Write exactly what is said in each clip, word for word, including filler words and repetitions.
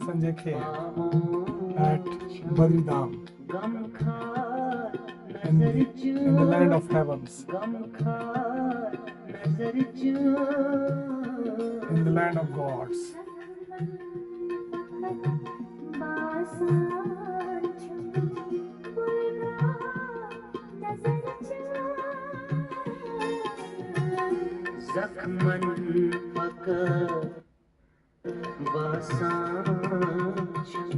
Sanjay Kher at Badri Dham. In the, in the land of heavens. In the land of gods. زخمن پکہٕ باسان چھُم۔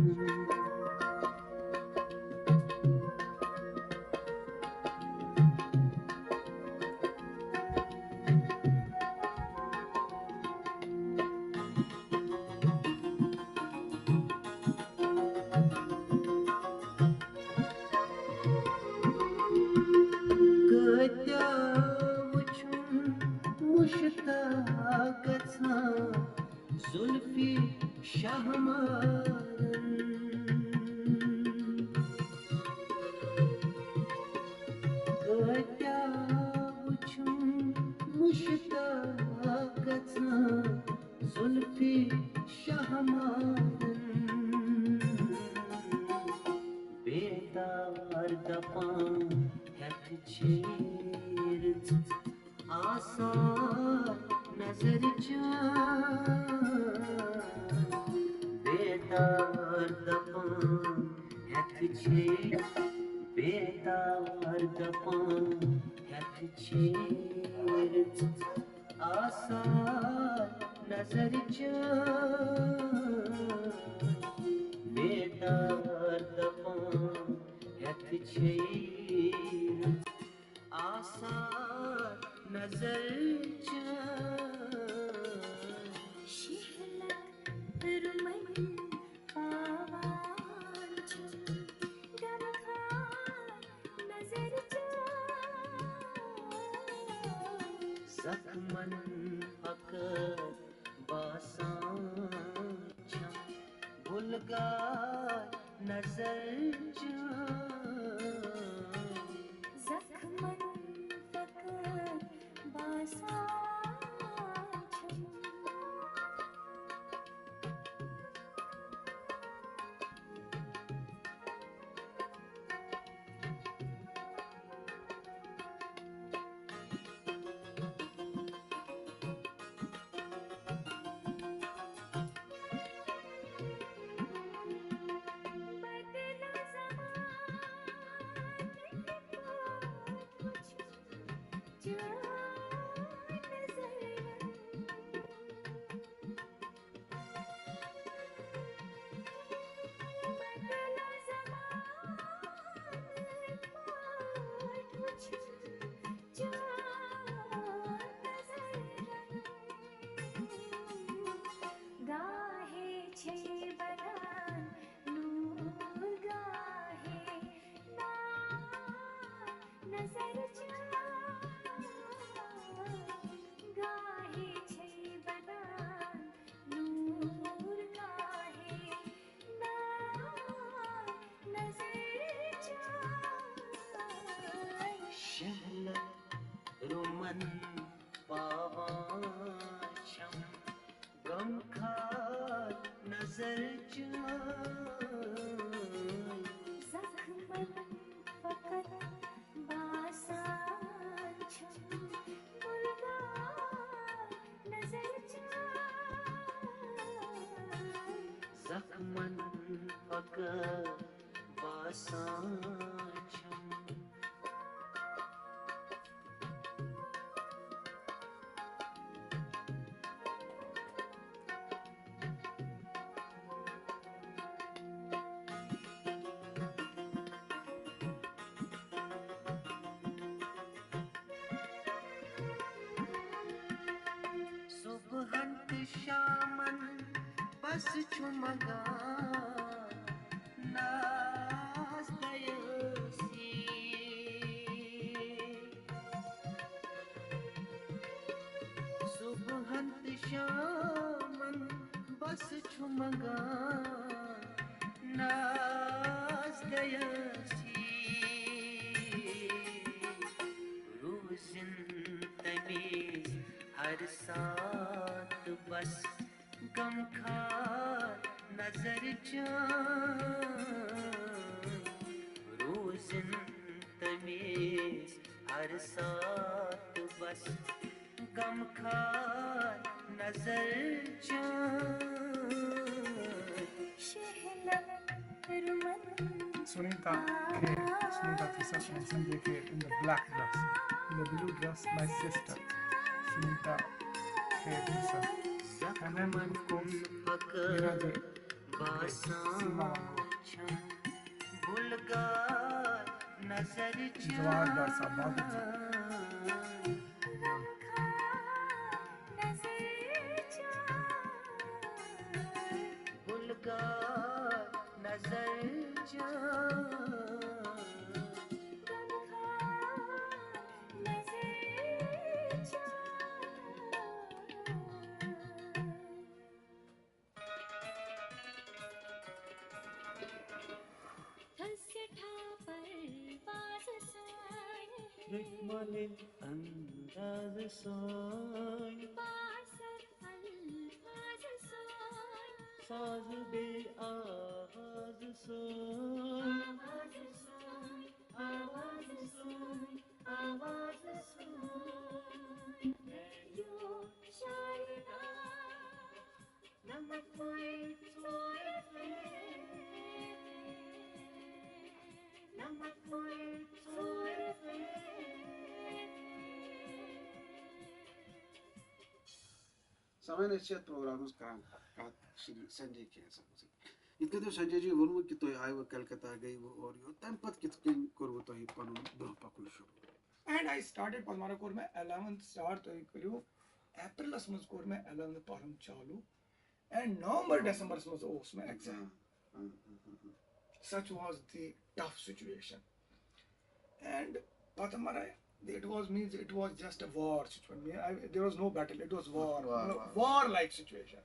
کۭتیٛاہ وٕچھُم مُشتاق گژھان زُلفِ شاہمارن۔ کۭتیٛاہ وٕچھُم مُشتاق گژھان زُلفِ شاہمارن۔ بیدار دپان ہٮ۪تھ چھیرٕ آسان نظر چٲنۍ۔ بیدار دپان ہٮ۪تھ چھے، بیدار دپان ہٮ۪تھ چھیرٕ آسان نظر چٲنۍ۔ بیدار دپان ہٮ۪تھ چھیرٕ آسان نظر چٲنۍ۔ شہلت رُمن پاوان چھُم غمخار نظر چٲنۍ۔ زخمن پکہٕ باسان چھم گُلگار نظر چٲنۍ۔ زخمن پکہٕ باسان چھم۔ گاہے چھے بنان نور، گاہے نار نظر چٲنۍ۔ گاہے چھے بنان نور، گاہے نار نظر چٲنۍ۔ شہلت رُمن پاوان چھم غمخار نظر چٲنۍ۔ زخمن فقط باسان چھم گُلگار نظر چٲنۍ۔ زخمن فقط باسان چھم۔ صبحن تہٕ شامن بس چھُ منگان ناز دَیٲسی۔ صبحن تہٕ شامن بس چھُ منگان ناز دَیٲسی۔ روٗزِن تَمی ہر ساتھ بس غم خار نظر چان روزن تمیز ہر ساتھ بس غم خار نظر چان Shehla Raman Sunita Kher, Sunita Thrissar and Sanjay Kher in the black dress, in the blue dress, my sister, Sunita Kher Thrissar. And then, of course, Meera J, Seema Wangoo. بھول گار نظر جوار ڈار صاحب، بہادر جی۔ نظر چان بھول گار نظر چان نظر چان تھز سٮ۪ٹھاہ پرواز سان، حکمت انداز سان، بااثر الفاظ سان، ساز بیٚیہِ آواز سان، آواز سان، آواز سان، آواز سان، ریڈیو شاعرہ۔ سامعین، أسۍ چھِ یَتھ پروگرامس کران کتھ شری سنجے کھیر صٲبس سۭتۍ۔ یِتھ کٔنۍ تۄہہِ سنجے جی ووٚنمُت کہِ تُہۍ آیوٕ کلکتہ، گٔیوٕ اورٕ یور، تمہِ پتہٕ کِتھ کٔنۍ کوٚروٕ تۄہہِ پنُن برونٛہہ پکُن شروٗع؟ And I started، پتہٕ مارو کوٚر مےٚ الیونتھ سٹارٹ، تُہۍ کٔرِو اپریلس منٛز کوٚر مےٚ الیونتھ پرُن چالوٗ، and نومبر ڈسمبرس منٛز اوس مےٚ exam. Such was the tough situation. And پتہٕ مارا، it was means it was just a war situation. I, there was no battle, it was war. War, مطلب war. وار لایک سچویشن۔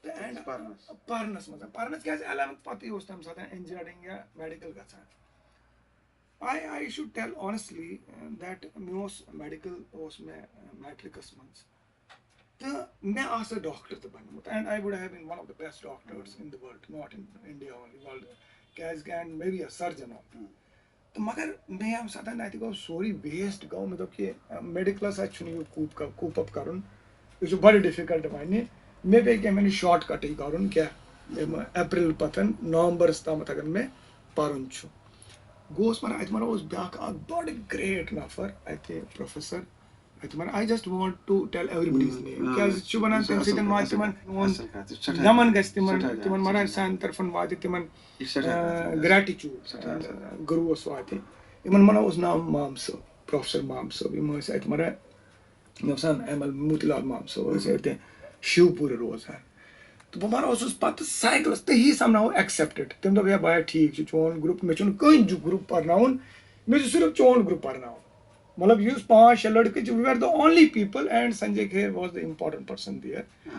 تہٕ اینڈ پرنس۔ پرنس منٛز، پرنس کیازِ الیونتھ پتہٕ اوس تمہِ ساتہٕ انجینئرنگ یا میڈیکل گژھان۔ I I should tell honestly that مےٚ اوس میڈیکل اوس مےٚ میٹرکس منٛز، تہٕ مےٚ آسہٕ ڈاکٹر تہِ بنیومُت، and I would have been one of the best doctors in the world, not in India only, world، کیازِ کہِ and maybe a surgeon also۔ تہٕ مگر مےٚ ییٚمہِ ساتہٕ اَتہِ گوٚو سورُے ویسٹ گوٚو، مےٚ دوٚپ کہِ میڈیکلس اَتہِ چھُنہٕ یہِ کوپ کوپ اپ کرُن، یہِ چھُ بڑٕ ڈِفِکلٹ وَنہِ۔ مےٚ پیٚیہِ کینٛہہ، مےٚ نِش شارٹ کٹٕے کرُن، کیٛاہ اپریل پتہٕ نومبرس تامَتھ اگر مےٚ پرُن چھُ۔ گوس مگر اَتہِ مگر اوس بیٛاکھ اکھ بڑٕ گریٹ نفر اَتہِ، پروفیسر۔ اَتہِ مگر I just want to tell everybody's name، کیٛازِ چھُ وَنان تَمہِ سۭتۍ واتہِ تِمن میون نمن گژھِ تِمن، تِمن مگر سانہِ طرفن واتہِ تِمن گریٹِچوٗڈ، گروس واتہِ۔ یِمن مگر اوس ناو مام صٲب، پروفیسر مام صٲب، یِم ٲسۍ اَتہِ مگر مےٚ باسان ایم ایل موتی لال مام صٲب ٲسۍ اَتہِ شِوپوٗرِ روزان۔ تہٕ بہٕ مگر اوسُس پتہٕ سایکلس، تہٕ he somehow accepted۔ تٔمۍ دوٚپ، "ہے بایا، ٹھیٖک چھُ، چون گروپ، مےٚ چھُنہٕ کٕہٕنۍ گروپ پرناوُن، مےٚ چھُ صرف چون گروپ پرناوُن۔" مطلب، یُس پانٛژھ شےٚ لڑکہٕ چھِ، we were the only people and Sanjay Kher was the important person there۔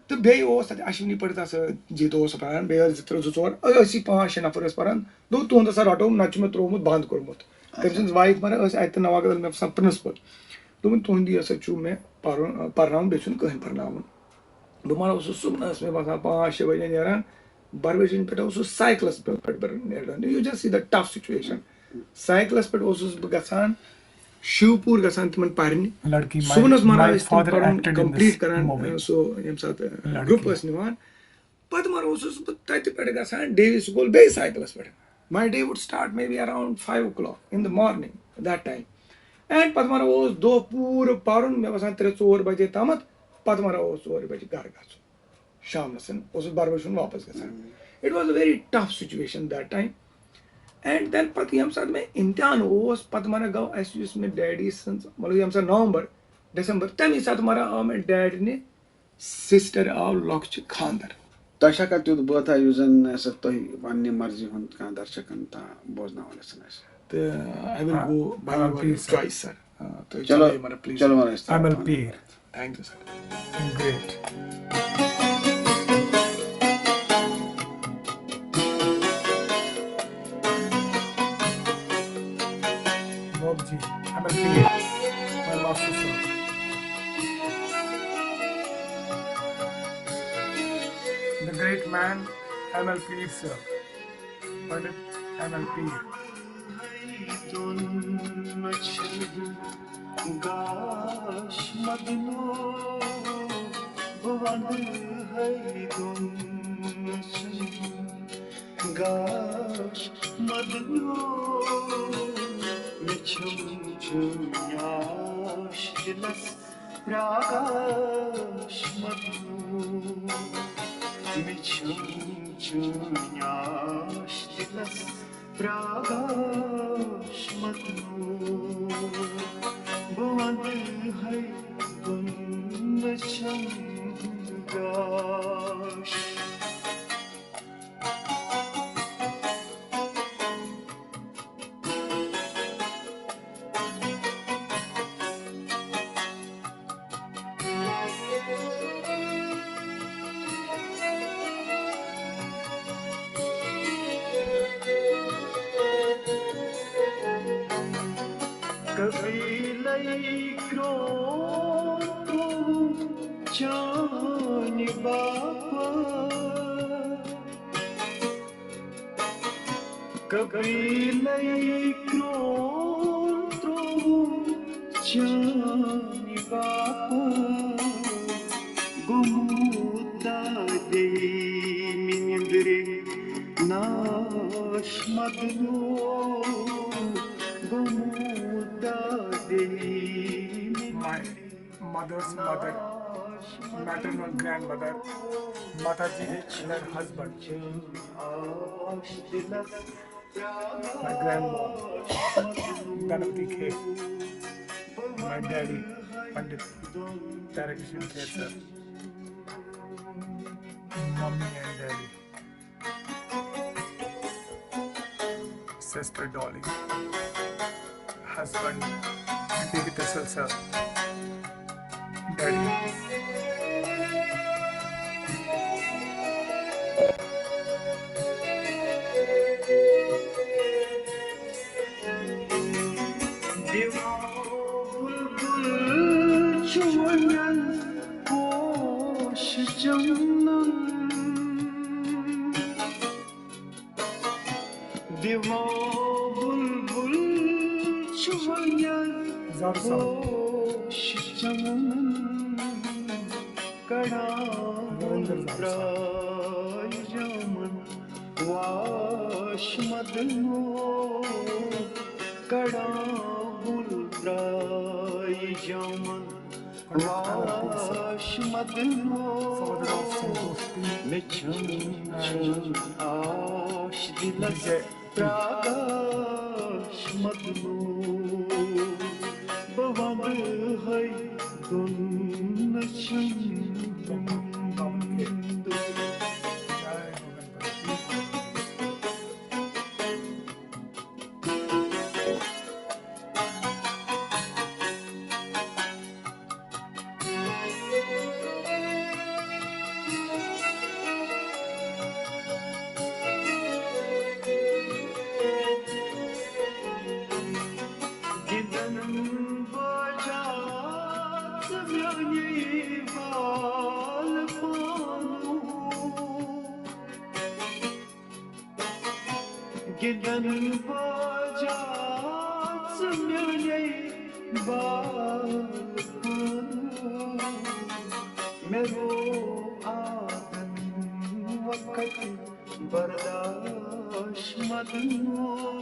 تہٕ بیٚیہِ اوس تَتہِ اشونی پنڈت سۭتۍ، جیٖتو اوس پران، بیٚیہِ ٲسۍ زٕ ترٛےٚ زٕ ژور، أسۍ ٲسی پانٛژھ شےٚ نفر ٲسۍ پران۔ دوٚپ، "تُہُنٛد ہسا رٹو، نتہٕ چھُ مےٚ ترٛوومُت بنٛد کوٚرمُت۔" تٔمۍ سٕنٛز وایف مگر ٲسۍ اَتہِ تہٕ نواگت مےٚ باسان پرنسپل۔ دوٚپُن، "تُہُنٛدی ہسا چھُو مےٚ پرُن، پرناوُن، بیٚیہِ چھُنہٕ کٕہٕنۍ پرناوُن۔" بہٕ مگر اوسُس صُبحن، ٲس مےٚ باسان پانٛژھ شےٚ بجے نیران، برویشن پٮ۪ٹھ اوسُس سایکلس پٮ۪ٹھ بہٕ نیران۔ You just see the tough situation۔ سایکلس پٮ۪ٹھ اوسُس بہٕ گژھان شِوپوٗر، گژھان تِمن پرنہِ۔ لڑکی، my, صُبحنس مران my ٲسۍ تِم father پرُن acted in this کمپلیٖٹ کران، movie۔ سُہ ییٚمہِ ساتہٕ لڑکی۔ گروپ ٲسۍ نِوان۔ پتہٕ مرٕ اوسُس بہٕ تتہِ پٮ۪ٹھ گژھان ڈے سکول بیٚیہِ سایکلس پٮ۪ٹھ۔ My day would start maybe around five o'clock in the morning that time۔ And پتہٕ مرٕ اوس دۄہ پوٗرٕ پرُن، مےٚ باسان ترٛےٚ ژور بجے تامتھ۔ پتہٕ مرٕ اوس ژورِ بجہِ گرٕ گژھُن۔ شامنس اوسُس برویشن واپس گژھان۔ It was a very tough situation that time۔ And then پتہٕ ییٚمہِ ساتہٕ مےٚ امتحان اوس، پتہٕ مرٕ گوٚو اسہِ یُس مےٚ ڈیڈی سٕنٛز، مطلب، ییٚمہِ ساتہٕ نومبر، ڈسمبر، تمی ساتہٕ مرٕ آو مےٚ ڈیڈنہِ سسٹر آو لۄکچہِ خاندر۔ تۄہہِ چھا کانٛہہ تیُتھ بٲتھا یُس زن سا تۄہہِ پننہِ مرضی ہُنٛد کانٛہہ درشکن تام بوزناوُن یژھان آسہِ؟ تہٕ I will go by آ، your please, sir۔ choice, sir۔ آ، تُہۍ چلو، چلٲیِو مطلب، please۔ چلو وَن أسۍ I will ترٛاوو۔ peer۔ Thank you, sir۔ Great۔ Bob ji, I will peer۔ My master, sir۔ Great man, M L Peer sir. Pandit M L Peer. گاش مدنو، بہٕ وَنہٕ ہے دۄن لَچھَن۔ گاش مدنو، مےٚ چھَم چٲنۍ آش دِلَس پرٛاگاش مدنو، مےٚ چھَم چٲنۍ آش دِلَس پرٛاگاش مدنو۔ بہٕ وَنہٕ ہے دۄن لَچھَن ہُنٛد گاش۔ قبیلے کرٛوم ترٛووُم چانہِ باپتھ۔ قبیلے کرٛوم ترٛووُم چانہِ باپتھ۔ گوٚمُت دادے مِنٛدرِ ناش مدنو، گوٚمُت دادے مِنٛدرِ۔ My mother's mother, maternal grandmother, Mataji and her husband. My grandma, Dhanavati Kher. My daddy, Pandit Tarak Singh Kher sir. Mommy and daddy. Sister Dolly. Husband, David Russell sir. Daddy. دِوان بُلبُل چھُ وَنان پوش چَمنَن۔ دِوان بُلبُل چھُ وَنان زَر سَر۔ پوش چَمنَن۔ کَڑان رٔوِنٛدر زَر سَر۔ درٛاے جامَن واش مَدنو۔ کَڑان بُل درٛاے جامَن wash مَدنو۔ Father of Santosh P. مےٚ چھَم چھَم آش دِلَس پرٛاگاش مَدنو۔ بہٕ وَنہٕ ہے دۄن لَچھَن ہُنٛد۔ گِنٛدَن باجا ژٕ میٛانہِ بال پانو۔ گِنٛدَن باجا ژٕ میٛانہِ بال پانو۔ مےٚ رو آدن وقت برداش مَدنو۔